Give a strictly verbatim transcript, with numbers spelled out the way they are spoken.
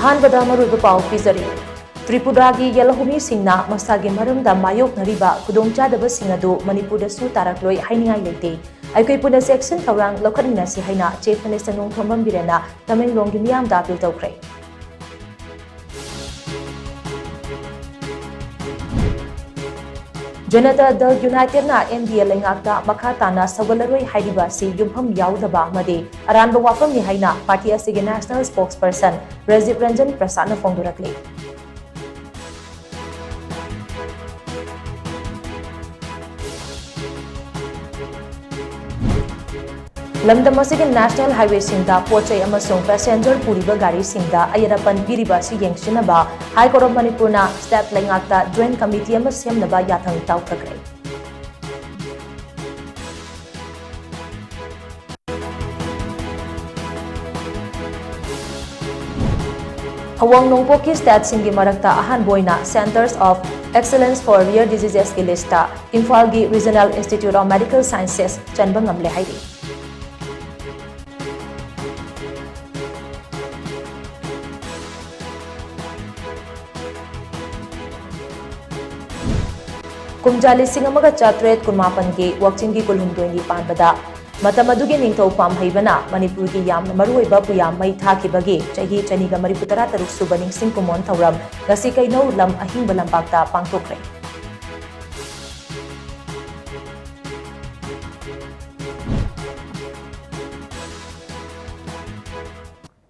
ꯑꯍꯥꯟꯕꯗ ꯃꯔꯨꯑꯣꯏꯕ ꯄꯥꯎ ꯄꯤꯖꯔꯤ꯫ ꯇ꯭ꯔꯤꯄꯨꯔꯥꯒꯤ ꯌꯦꯜꯍꯧꯃꯤꯁꯤꯡꯅ ꯃꯁꯥꯒꯤ ꯃꯔꯝꯗ ꯃꯥꯌꯣꯛꯅꯔꯤꯕ ꯈꯨꯗꯣꯡꯆꯥꯗꯕꯁꯤꯡ ꯑꯗꯨ ꯃꯅꯤꯄꯨꯔꯗꯁꯨ ꯇꯥꯔꯛꯂꯣꯏ ꯍꯥꯏꯅꯤꯡꯉꯥꯏ ꯂꯩꯇꯦ꯫ ꯑꯩꯈꯣꯏ ꯄꯨꯟꯅ ꯆꯦꯛꯁꯤꯟ ꯊꯧꯔꯥꯡ ꯂꯧꯈꯠꯃꯤꯟꯅꯁꯤ ꯍꯥꯏꯅ Chief Minister ꯅꯣꯡꯊꯣꯝꯕꯝ ꯕꯤꯔꯦꯟꯅ ꯇꯃꯦꯡꯂꯣꯡꯒꯤ ꯃꯤꯌꯥꯝꯗ appeal ꯇꯧꯈ꯭ꯔꯦ꯫ ꯖꯅꯇꯥ ꯗꯜ ꯌꯨꯅꯥꯏꯇꯦꯗꯅ NDA ꯂꯩꯉꯥꯛꯇ ꯃꯈꯥ ꯇꯥꯅ ꯁꯧꯒꯠꯂꯔꯣꯏ ꯍꯥꯏꯔꯤꯕ ꯑꯁꯤ ꯌꯨꯝꯐꯝ ꯌꯥꯎꯗꯕ ꯑꯃꯗꯤ ꯑꯔꯥꯟꯕ ꯋꯥꯐꯝꯅꯤ ꯍꯥꯏꯅ party ꯑꯁꯤꯒꯤ national spokesperson ꯔꯥꯖꯤꯕ ꯔꯟꯖꯟ ꯄ꯭ꯔꯁꯥꯗꯅ ꯐꯣꯡꯗꯣꯔꯛꯂꯤ꯫ ꯂꯝꯗꯝ ꯑꯁꯤꯒꯤ national highwayꯁꯤꯡꯗ ꯄꯣꯠ ꯆꯩ ꯑꯃꯁꯨꯡ passenger ꯄꯨꯔꯤꯕ ꯒꯥꯔꯤꯁꯤꯡꯗ ꯑꯌꯦꯠ ꯑꯄꯟ ꯄꯤꯔꯤꯕ ꯑꯁꯤ ꯌꯦꯡꯁꯤꯟꯅꯕ High Court of ꯃꯅꯤꯄꯨꯔꯅ state ꯂꯩꯉꯥꯛꯇ joint committee ꯑꯃ ꯁꯦꯝꯅꯕ ꯌꯥꯊꯪ ꯇꯥꯎꯊꯈ꯭ꯔꯦ꯫ ꯑꯋꯥꯡ ꯅꯣꯡꯄꯣꯛꯀꯤ stateꯁꯤꯡꯒꯤ ꯃꯔꯛꯇ ꯑꯍꯥꯟꯕ ꯑꯣꯏꯅ Centres of Excellence for Rare Diseasesꯀꯤ listꯇ ꯏꯝꯐꯥꯜꯒꯤ Regional Institute of Medical Sciences ꯆꯟꯕ ꯉꯝꯂꯦ ꯍꯥꯏꯔꯤ꯫ ꯀꯨꯝꯖꯥ ꯂꯤꯁꯤꯡ ꯑꯃꯒ ꯆꯥꯇ꯭ꯔꯦꯠ ꯀꯨꯟꯃꯥꯄꯟꯒꯤ ꯋꯥꯛꯆꯤꯡꯒꯤ ꯀꯨꯟꯍꯨꯝꯗꯣꯏꯅꯤ ꯄꯥꯟꯕꯗ ꯃꯇꯝ ꯑꯗꯨꯒꯤ ꯅꯤꯡꯊꯧ ꯄꯥꯝꯍꯩꯕꯅ ꯃꯅꯤꯄꯨꯔꯒꯤ ꯌꯥꯝꯅ ꯃꯔꯨꯑꯣꯏꯕ ꯄꯨꯌꯥ ꯃꯩ ꯊꯥꯈꯤꯕꯒꯤ ꯆꯍꯤ ꯆꯅꯤꯒ ꯃꯔꯤꯐꯨ ꯇꯔꯥ ꯇꯔꯨꯛ ꯁꯨꯕ ꯅꯤꯡꯁꯤꯡ ꯀꯨꯝꯑꯣꯟ ꯊꯧꯔꯝ ꯉꯁꯤ ꯀꯩꯅꯧ ꯂꯝ ꯑꯍꯤꯡꯕ ꯂꯝꯄꯥꯛꯇ ꯄꯥꯡꯊꯣꯛꯈ꯭ꯔꯦ꯫